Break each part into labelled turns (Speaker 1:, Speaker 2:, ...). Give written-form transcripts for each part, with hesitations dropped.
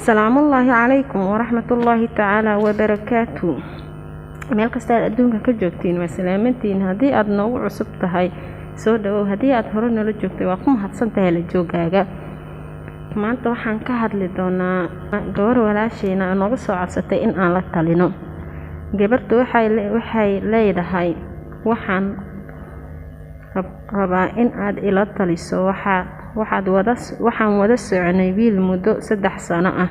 Speaker 1: Salaamullaahi calaykum waraxmatullaahi tacaala wabarakaatu. Meel kasta aad adduunka ka joogtiin, waa salaamantiin. Haddii aad noogu cusub tahay, soo dhawow. Haddii aad hore noola joogtay, waa ku mahadsan tahay la joogaaga. Maanta waxaan ka hadli doonaa gabar walaasheena nooga soo codsatay in aan la talino. Gabartu waxay leedahay: "Waxaan rabaa in aad ila taliso. Waxaan wada soconay wiil muddo 3 sano ah.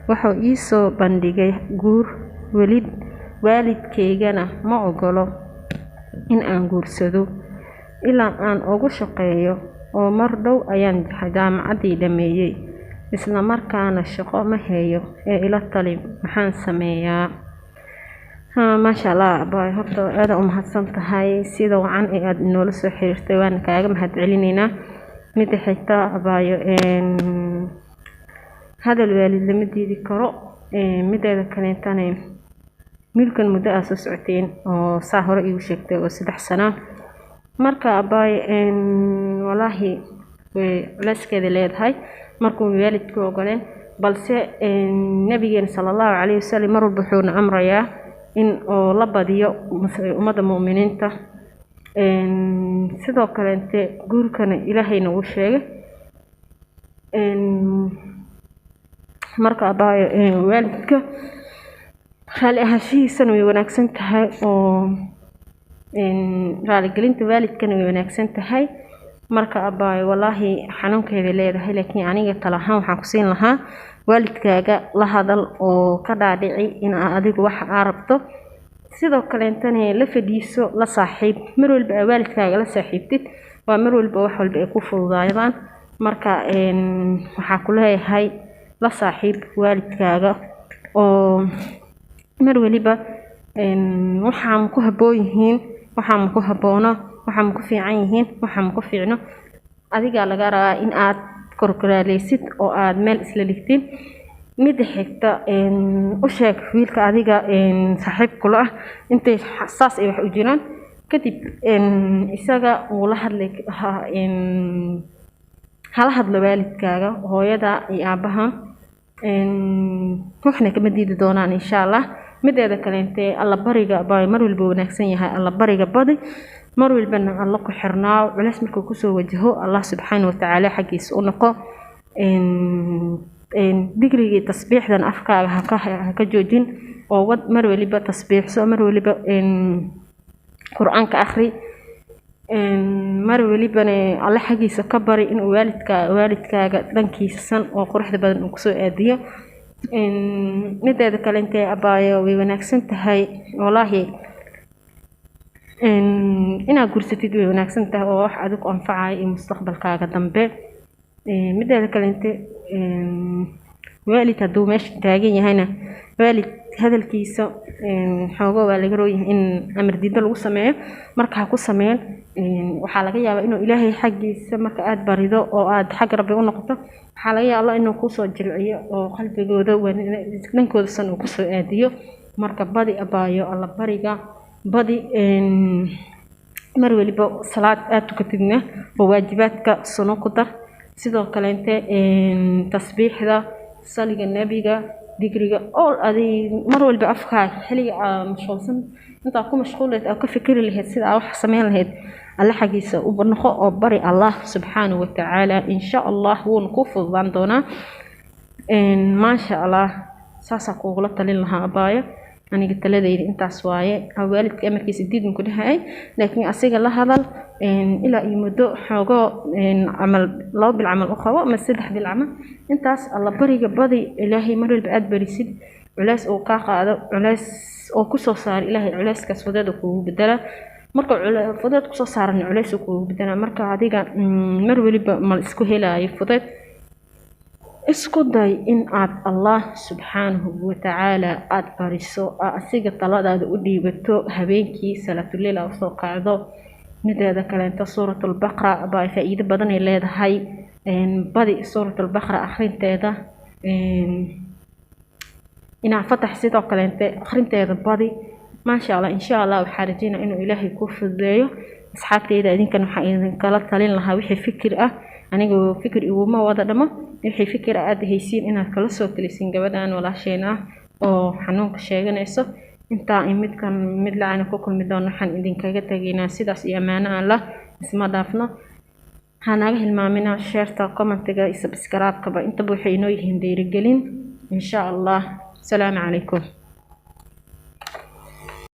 Speaker 1: Wuxuu ii soo bandhigay guur, waalidkaygana ma ogolo in aan guursado ilaa aan ugu shaqeeyo, oo mar dhow ayaan jaamacaddii dhammeeyay, isla markaana shaqo ma hayo, ee ila tali, maxaan sameeyaa?" Maasha Allah, abaayo, horta aada u mahadsan tahay sida wacan ee aada inoola soo xiriirtay, waana kaaga mahad celinaynaa. Mida xigta, abaayo, hadal waalid lama diidi karo. Mideeda kaleetana, wiilkan muddo aa soo socoteen oo saa hore iigu sheegtay oo 3 sano. Marka abaayo, walaahi way culeyskeeda leedahay markuu waalidku ogoleen, balse Nabigeena sala Allahu calayhi wasalam mar walba wuxuuna amrayaa in oo la badiyo ummadda mu'miniinta. Sidoo kaleente guurkana Ilaahayna wuu sheegay. Marka abaayo, waalidka raali ahaanshihiisana way wanaagsan tahay, oo raaligelinta waalidkana way wanaagsan tahay. Marka abaayo, walaahi xanuunkeeday leedahay, laakiin aniga tala ahaan waxaan ku siin lahaa: waalidkaaga la hadal oo ka dhaadhici in aa adigu waxa aa rabto. Sidoo kaleentana la fadhiiso, la saaxiib. Mar walba aa waalidkaaga la saaxiibtid, waa mar walba wax walba ay ku fududaadaan. Marka waxaa ku leeyahay la saaxiib waalidkaaga, oo mar waliba waxaa ma ku habboon yihiin, waxaa ma ku habboono, waxaa ma ku fiican yihiin, waxaa ma ku fiicno, adigaa laga rabaa in aad korkoraaleysid oo aad meel isla dhigtid. Mida xigta, u sheeg wiilka adiga saaxiib kula ah intay saas ay wax u jiraan. Kadib isaga wuu la hadli, hala hadlo waalidkaaga, hooyada iyo aabaha, waxna kama diidi doonaan, insha Allah. Mideeda kaleente, Alla bariga baa mar walba wanaagsan yahay. Alla bariga badi, mar walbana Alla ku xirnaa. Culeys markuu kusoo wajaho, Allah subxaana watacaala xaggiisa u noqo. Dikrigii tasbiixdan afkaaga haka joojin, oo wad mar waliba tasbiixso, mar waliba Qur-aanka akhri, mar walibana Alle xaggiisa ka bari inuu waalidkaaga dhankiisa san oo quruxda badan uu kusoo aadiyo. Mideeda kale intee, abaayo, way wanaagsan tahay walaahi inaad guursatid, way wanaagsan tahay oo wax adigu anfacayo iyo mustaqbalkaaga dambe. Mideeda kale inte, waalid hadduu meesha taagan yahayna, waalid hadalkiisa xoogo waa laga rooyahay in amar diido lagu sameeyo. Marka ha ku sameyn. Waxaa laga yaabaa inuu Ilaahay xaggiisa, marka aada barido oo aada xagga Rabbi u noqoto, waxaa laga yaabaa inuu kusoo jilciyo oo qalbigooda dhankooda san uu kusoo aadiyo. Marka badi, abaayo, Alla bariga badi. Mar waliba salaad aada tukatidna oo waajibaadka suno ku dar. Sidoo kaleente tasbiixda, saliga Nebiga, dikriga all adi mar walba afkaaga, xilliga aa mashquulsan intaa ku mashquul lahayd aa ka fikiri lahayd sida aa wax sameyn lahayd, Alle xaggiisa u noqo oo bari Allah subxaanahu watacaala. Insha Allah wuuna kuu fududaan doonaa, maasha Allah. Saasaa kugula talin lahaa, abaayo. Aniga taladayda intaas waaye. Waalidka amarkiisa diid ku dhahay, laakiin asiga la hadal ilaa iyo muddo xoogoo camal, 2 bil camal u qabo ama 3 bil camal. Intaas Alla bariga badi. Ilaahay mar walba aada barisid, culeys uu kaa qaado, culeys oo kusoo saaro, Ilaahay culeyskaas fudeed uu kugu bedela. Marka fudeed kusoo saarana, culeys uu kugu bedela. Marka adiga mar waliba ma isku helaayo fudeed. Isku day in aad Allah subxaanahu watacaala aada bariso, asiga taladaada u dhiibato, habeenkii salaatuleyl aa usoo qaado. Mideeda kaleento, Suuratulbaqra baa faa-iido badanay leedahay. Badi Suuratulbaqra akhrinteeda, inaa fatax sidoo kaleente akhrinteeda badi, maasha Allah. Insha Allah waxaa rajeynaya inuu Ilaahay kuu fududeeyo. Asxaabteyda, idinkan waxaa idinkala talin lahaa wixii fikir ah. Anigu fikir iguma wada dhamo. Wixii fikir aad haysiin inaad kala soo talisin gabadhan walaasheen ah oo xanuunka sheeganayso. Intaa in midkan mid lacana ku kulmi doono, waxaan idinkaga tegaynaa sidaas iyo ammaano Allah. Isma dhaafno. Ha naga hilmaamina share-ta, comment-iga iyo subscribe-kaba, intaba waxay inoo yihiin dhiirigelin, insha Allah. Asalaamu calaykum.